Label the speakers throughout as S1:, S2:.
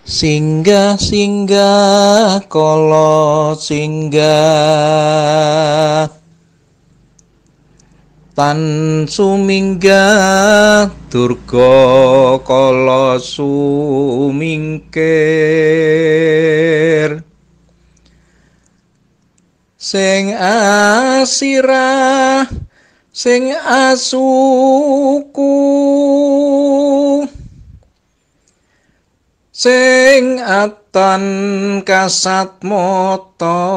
S1: Singgah singgah kala singgah, tan suminggah durga kala sumingkir. Sing asirah sing asuku, sing atan kasat mata,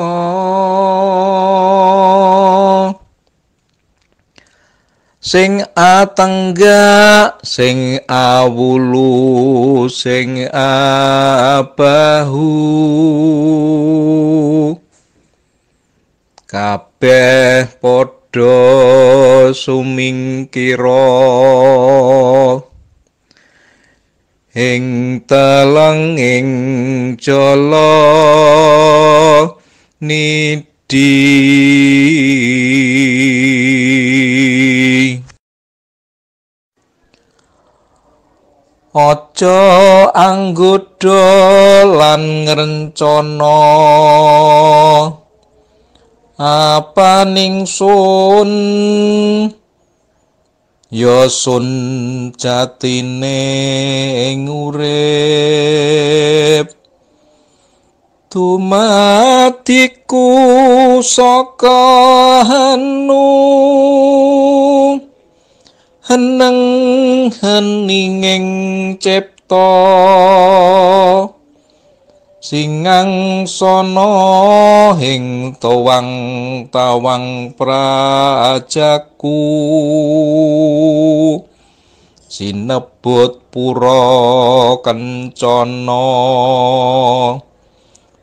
S1: sing atenggak sing awulu sing abahu, kabeh padha sumingkira ing telenging jala nidhi. Aja anggodha lan ngrencana apaning sun, ya sun jatine ing urip. Dumadiku saka henu, heneng heninging cipta, singangsana ing tawang tawang prajaku, sinebut pura kencana,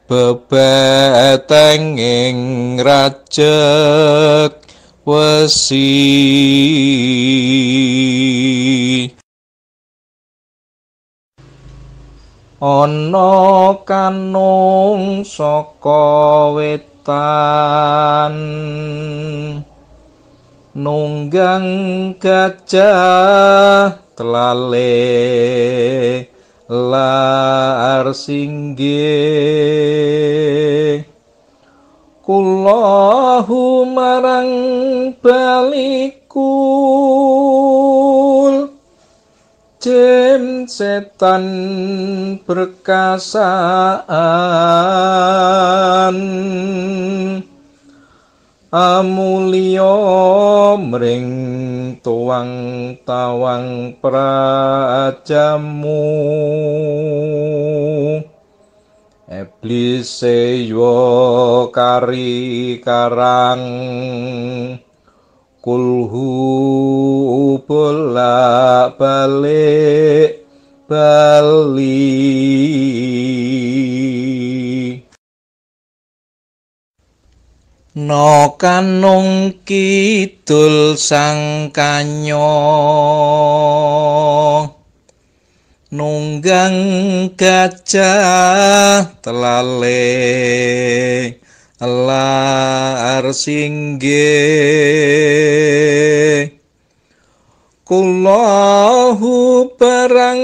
S1: bebetenging rajek wesi. Ana kanung saka wetan, nunggang gajah tlale lar singgih. Kullahu marang balikul, jin setan berkasaan, amulya mring tuwang tawang prajamu. Iblis sewa kari karang, kulhu bolak balik bali. No kanung kidul sang kanya, nunggang gajah tlale lar singgih. Kullahu barang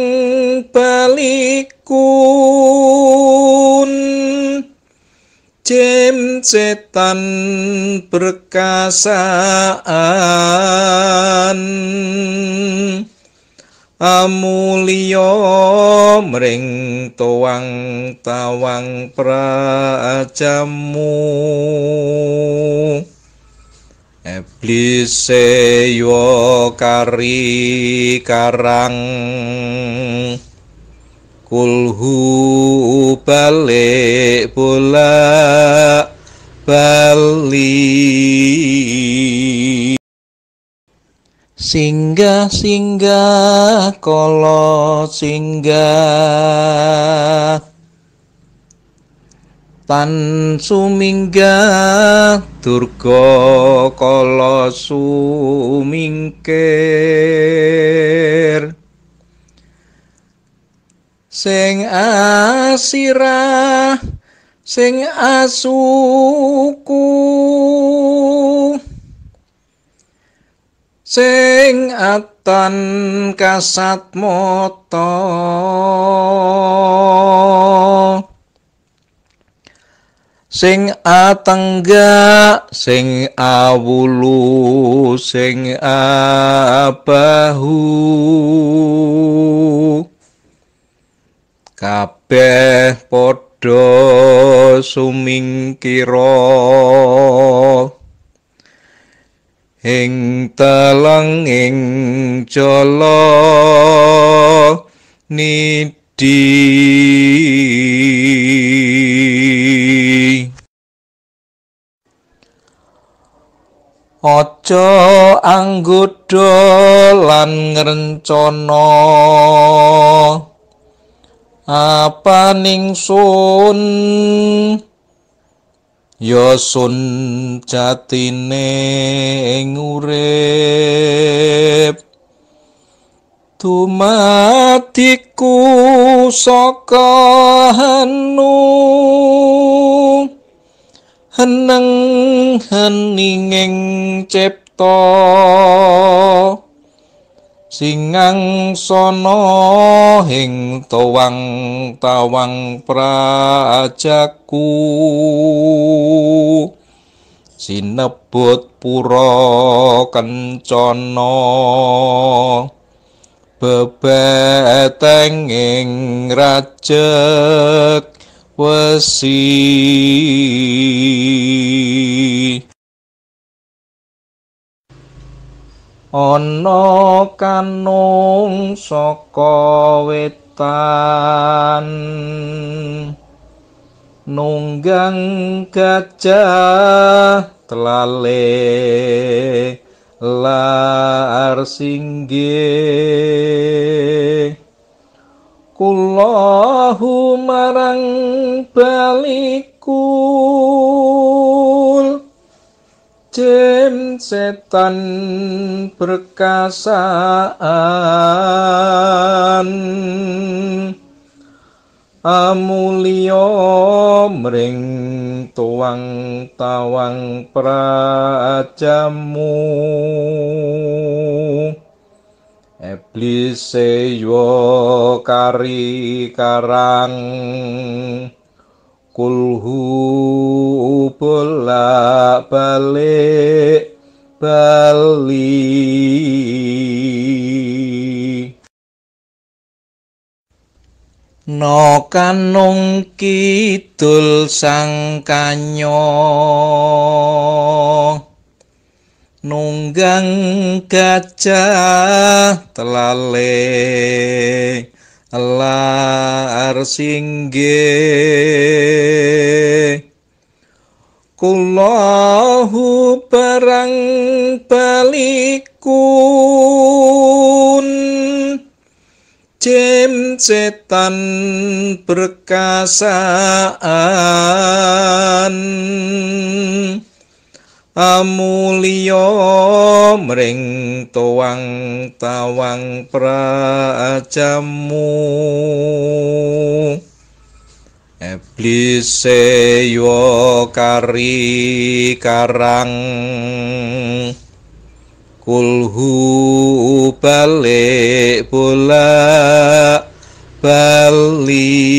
S1: balikun, jin setan berkasaan, amulya mring tuwang tawang prajamu. Iblis sewa kari karang, kulhu balik bolak bali. Singgah singgah kala singgah, tan suminggah durga kala sumingkir. Sing asirah sing asuku, sing setan kasat mata sing atenggak sing awulu sing abahu kabeh padha sumingkira ing telenging jala nidhi. Aja anggodha lan ngrencana apaning sun ya sun jatine ing urip dumadiku saka henu heneng heninging cipta singangsana ing tawang tawang prajaku sinebut pura kencana bebetenging rajek wesi. Ana kanung saka wetan nunggang gajah tlale lar singgih kullahu marang balikul jin setan berkasaan amulya mring tuwang tawang prajamu iblis yo kari karang kulhu bolak balik bali. No kanung kidul sang kanya nunggang gajah telale lar singgih kullahu barang balikun jim setan berkasaan amulya mring tuwang tawang prajamu iblis yo kari karang kulhu balik bolak bali.